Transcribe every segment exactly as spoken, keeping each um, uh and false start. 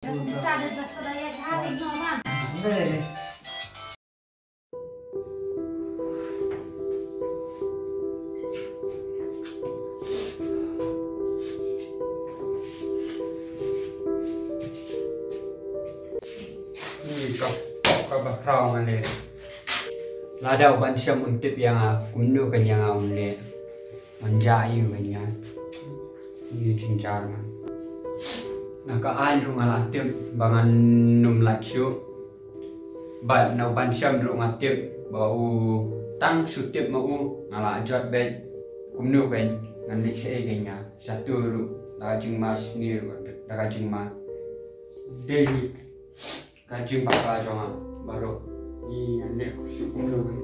Ni ka pok kaba khraw nga leh. Lada u Ban Shem un tip ïa nga kumno kan ïa nga un leh. Ngan jah ïa u kan ïa. Ïa jynjar nga. Na ka aiñ ruh nga la tip ba ngan nym lait shuh. Bad na u Ban Shem ruh nga tip ba u tang shu tip ma u nga la jot beit. Kumno kan ngan leit shaei kan ïa. Shatu ruh da ka jingma shini ruh da ka jingma. Dei hi ka jingbakla jong nga baroh. Ngi ngan leh shuh kumno kan.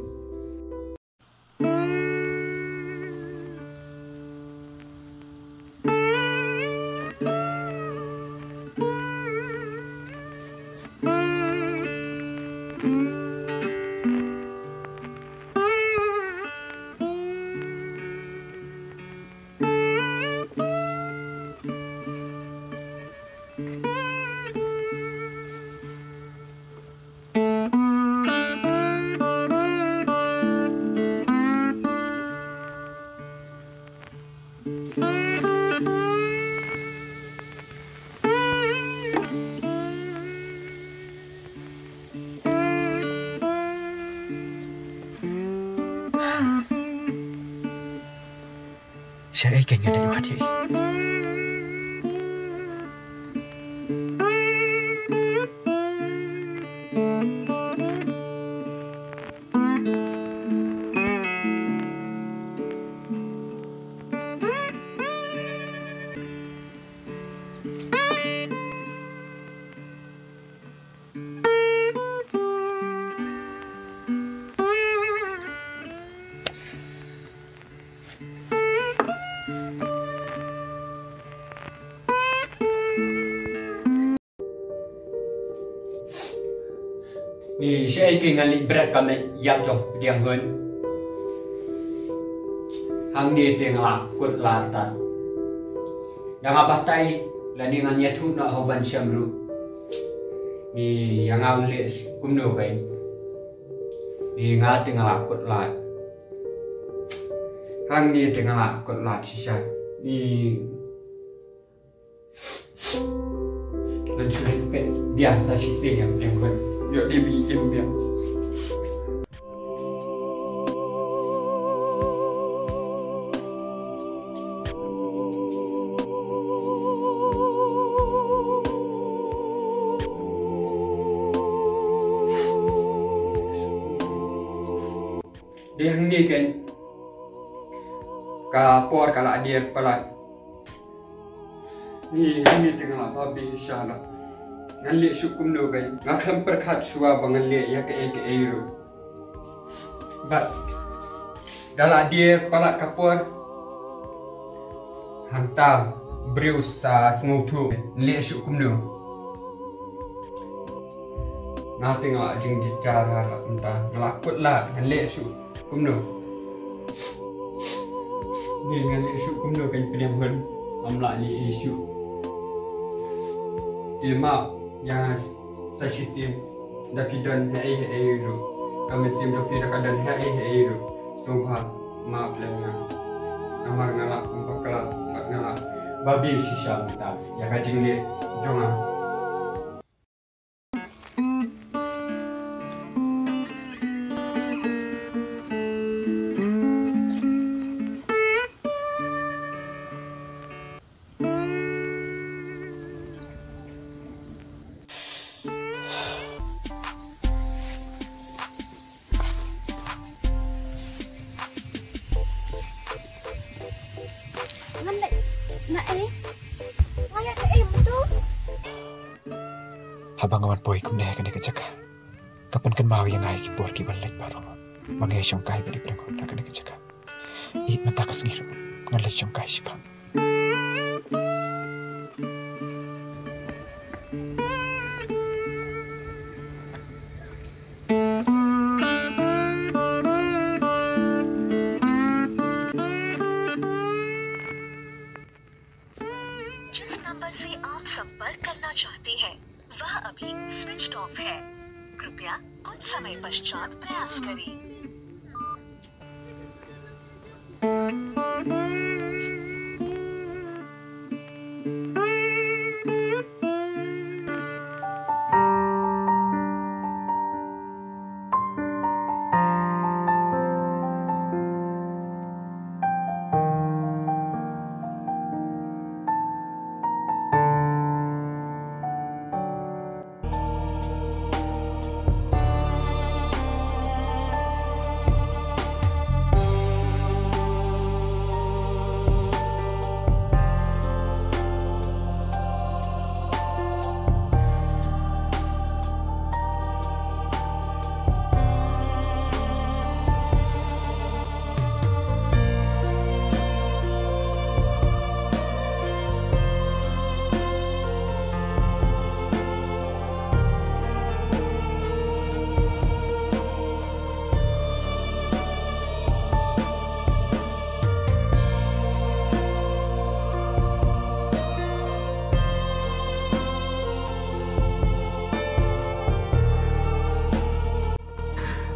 Shaei kein nga dei u hat ïa i. Ni shaei kein ngan leit bret ka met ïap jong pdiang hun. Hangne te nga la kut lad tad. Da nga batai lane ngan ïathuh noh ha u Ban Shem ruh. Ni ïa nga un leh kumno kein. Ni nga te nga la kut lad. Hangne te nga la kut lad shisha. Ni ngan shu leit peit biang sa shisien ïa pdiang hun. Ïoh dei ba im biang. Dei hangne kein ka por ka la dier palat. Ni hangne te nga la babe shisha la. Ngan leh shuh kumno kein. Nga khlem pyrkhat shuwa ba ngan leh ïa kaei kaei ruh. Bad da la dier palat ka por. Hangta briew sa sngewthuh leh shuh kumno. Nga te nga la jingjynjar ha la mynta nga la kut lad ngan leh shuh kumno. Ni ngan leh shuh kumno kein pdiang hun. Ngam lah leh ei shuh. Te map ïa nga sa shisien da phi don haei haei ruh. Ka mynsiem jong phi da ka don haei haei ruh. Sngewbha map lem ïa nga. Namar nga la kum bakla bad nga la babe shisha mynta ïa ka jingleh jong nga. Ngan leh na ei? Nga ïa ka ei mynta? Haba nga wan poi kumne ha kane ka jaka, ka pynkynmaw ïa nga ïa ki por kiban leit baroh ba nga ïa shongkai bad i Pyrngot ha kane ka jaka. Ïa mynta ka sngi ruh ngan leit shongkai shibha. जिस नंबर से आप संपर्क करना चाहते हैं, वह अभी स्विच ऑफ है। कृपया कुछ समय पश्चात प्रयास करें।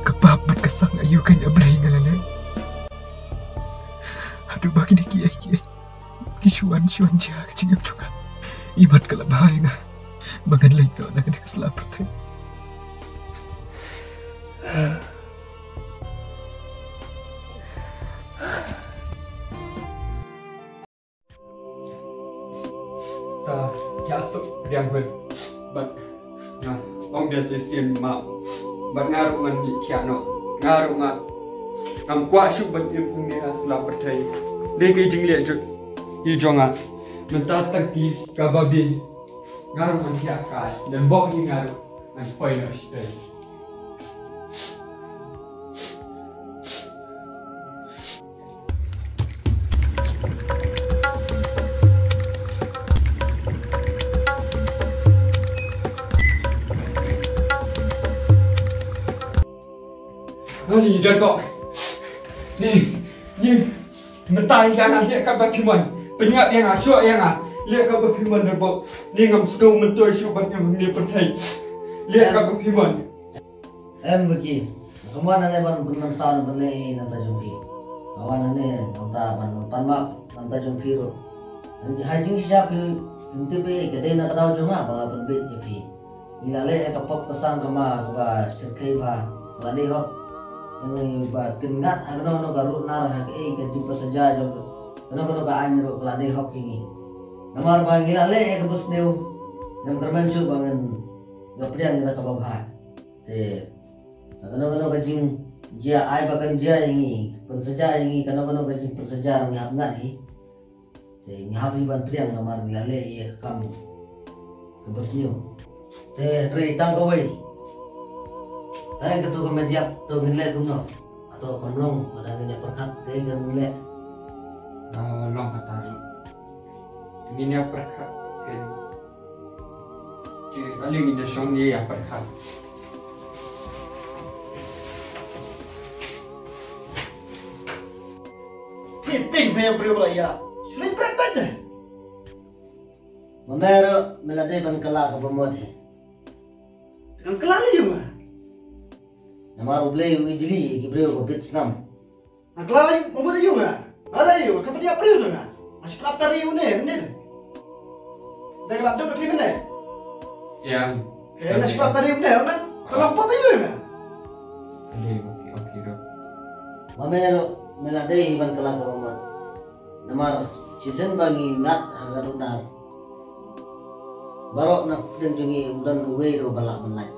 Ka pap bad ka sang aïu kein A Blei nga la leh. Haduh ba kine kiei kiei ki shu wan shu wan jia ha ka jingim jong nga. Imat ka la bha ïa nga ba ngan leit noh na kane ka sla pyrthei. Sa, ïa suk pdiang hun. Bad nga ong biang shisien ma. Bad nga ruh ngan ïa khiah noh. Nga ruh nga ngam kwah shuh ban im hangne ha sla pyrthei. Dei ka jingleh jong i jong nga. Mynta sa tang ki kaba biang. Nga ruh ngan khiah kai. Ngan bok hi nga ruh ngan poi noh shatei. Ani, don bok. Ni, ni. Mynta ïa nga leh kaba phi mon. Pynïap ïa nga, shoh ïa nga. Leh kaba phi mon, don bok. Ni ngam sngewmyntoi shuh ban ïa nga hangne pyrthei. Leh kaba phi mon. Em, Vicky, nga wan hangne ban pynmynsaw ban leh na bynta jong phi. Nga wan hangne na bynta ban pan map na bynta jong phi ruh. Ha jingshisha phi, phim tip ei, ka dei na ka daw jong nga ba nga pynbeit ïa phi. Ngi la leh ïa ka pop ka sang ka ma kaba shyrkhei bha, ka la dei hok. Ngi ba kyngat ha kano kano ka ruh nar ha kaei ka jingpynsaja jong ka, kano kano ka aiñ ruh ka la dei hok ïa ngi. Namar ba ngi la leh ïa kaba sniew, ngam kyrmen shuh ba ngin ïoh pdiang ïa kaba bha. Te, kano kano ka jingjia ai ba kan jia ïa ngi, pynsaja ïa ngi, kano kano ka jingpynsaja ruh ngi hap ngat hi. Te, ngi hap hi ban pdiang namar ngi la leh ïa ka kam kaba sniew. Te, hynrei tang kawei. Tang kato ka met ïap to ngin leh kumno? Hato kan long lada ngin ïa pyrkhat kaei kan leh? Ah, long kata ruh. Ngin ïa pyrkhat kaei. Te, ale ngin ïa shong ïa pyrkhat. Phi tieng sa ïa briew ba la ïa. Shu leit bret bret te. Ma me ruh me la dei ban kylla kaba mut hi. Te kan kylla lei ïa ma. Namar U Blei u ijli ïa ki briew ba bit snam. Nga kylla ïa u, ma mut ïa u nga. Nga la ïa u, ka pynïap briew jong nga. Nga shu pynap tari ïa une, une. Da ka la duk ka phi mynne. Ïa. Te nga shu pynap tari ïa une, une. Ka la pop ïa u nga. Ade, okay, okay, ruh. Ma me ruh, me la dei ban kylla kaba mut. Namar shisien ba ngi ngat ha ka runar. Baroh na pdeng jong ngi ym don uwei ruh ba lah ban lait.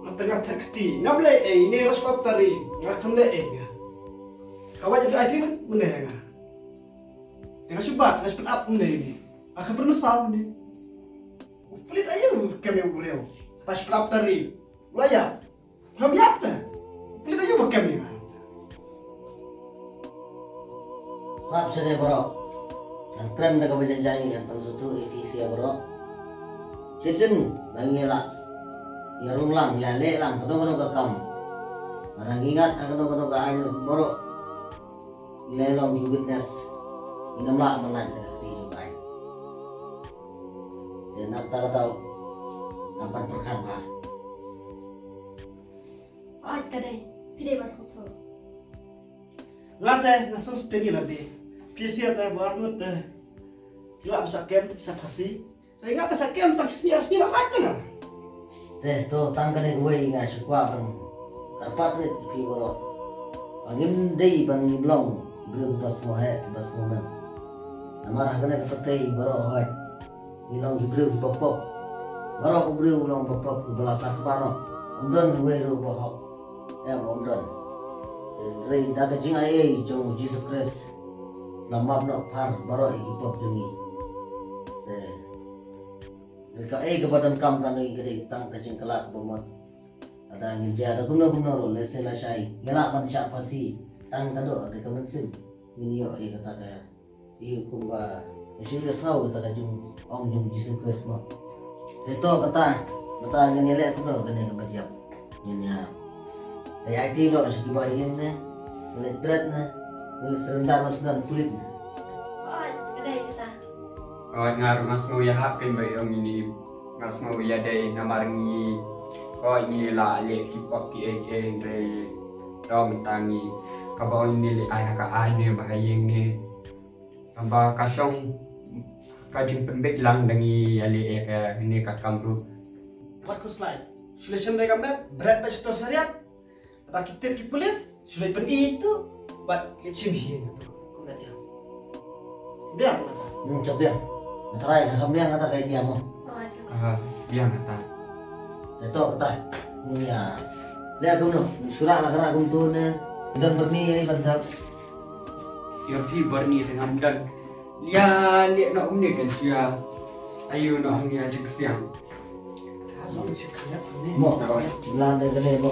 Nga tang nga tang kti, ngam leh ei, ne ruh shu pynap tari, nga khlem leh ei nga. Ka wait ïa phi ai phi mynne ïa nga. Te nga shu bat, nga shu pynap mynne ïa ngi. Nga khlem pynmynsaw mynne. U pulit aïu u kem ïa u briew. Te shu pynap tari. U la ïap. Ngam ïap te. Phi da ïoh ba kem ïa nga. Sngap sha dei baroh. Ngan kren da kaba jynjar, ngan pynsngewthuh ïa phi sha baroh. Shisien ba ngi la ïa rung lang, ïa leh lang kano kano ka kam. Lada ngi ngat ha kano kano ka aiñ baroh. Ngi la long ki witness. Ngin ym lah ban lait da ka kti jong ka aiñ. Te na kata ka daw Nga ban pyrkhat bha. Oi, ka dei. Phi dei ban sngewthuh. Late nga sngewthuh ïa lade. Phi sngewthuh ba arngut te. Ki lah ba shah kem, shah phasi. Hynrei nga ba shah kem tang shi sngi ar sngi la lait tang. Te to tang kane kawei nga shu kwah ban kyrpad rit ïa phi baroh. Ba ngim dei ban ngim long ki briew kiba sngewheh kiba sngewmyn. Namar ha kane ka pyrthei baroh hooid ngi long ki briew kiba pop. Baroh u briew u long ba pop uba la sakma noh. Ym don uwei ruh uba hok. Em, ym don. Hynrei da ka jingaiei jong u Jisu Khrist la map noh phar baroh ïa ki pop jong ngi. Te Hynrei kaei kaba donkam ka dei, ka dei tang ka jingkylla kaba mut. Lada ngin jia da kumno kumno ruh, lehse lashai ngi lah ban shah phasi tang ka doh, hynrei ka mynsiem ngin ïoh ïa kata ka, ïa kumba ngi shu ïohsngew kata ka jingong jong u Jisu Khrist mo. Te to kata, mynta ngin ïaleh kumno kane kaba jia. Ngin ïa, ïa aiti noh sha kiba ïeng ne, leit bret ne, leit surrender noh sdang pulit ne. Oi, ka dei kata. Oi, nga ruh nga sngew ïahap kein ba ïong ine. Nga sngew ïadei namar ngi, oi, ngi la leh ki pop kiei kiei, hynrei to mynta ngi, kaba ong ine leh ai ha ka aiñ ne ba ha ïing ne. Haba ka shong ka jingpynbeit lang da ngi ïaleh ïa kane ka kam ruh. Wat khuslai. Shu leit shim dei ka met, bret bad shitor shariat. Lada ki tip ki pulit, shu leit pyni tu. Bad leit shim hi tu. Kum da dia. Biang kata. Hmm, ka biang. Nga trai ka biang kata ka idea mo. Ka biang kata. Te to kata. Ni ya. Leh kumno, shu lah la kara kumtu ne. Bilang pyni ai ban thap. Ïa phi Barni te ngam don. Ïa leh noh kumne kan shu ïa ayu noh hangne ha jingsiang. Mo, lan dei kane mo.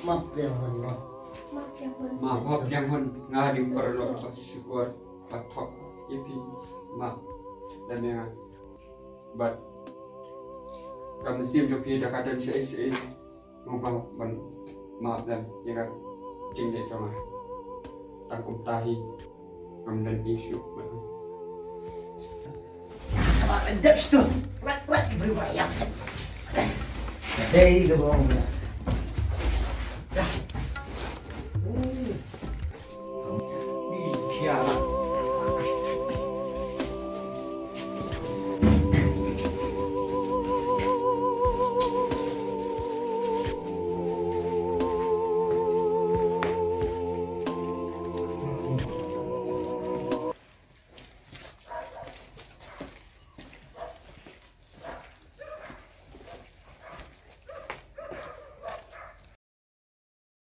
Map ïa hon mo. Map ïa hon. Map ïa hon. Nga dei u paralok ba shukor ba thok ïa phi. Map. Lem ïa nga. Bad ka mynsiem jong phi da ka don shaei shaei. Mo ba ban map lem ïa ka jingleh jong nga. Tang kumta hi. Ngam don issue bad u. Ba dep stu. Rat rat ki briew ba ïap. Dei ka bong.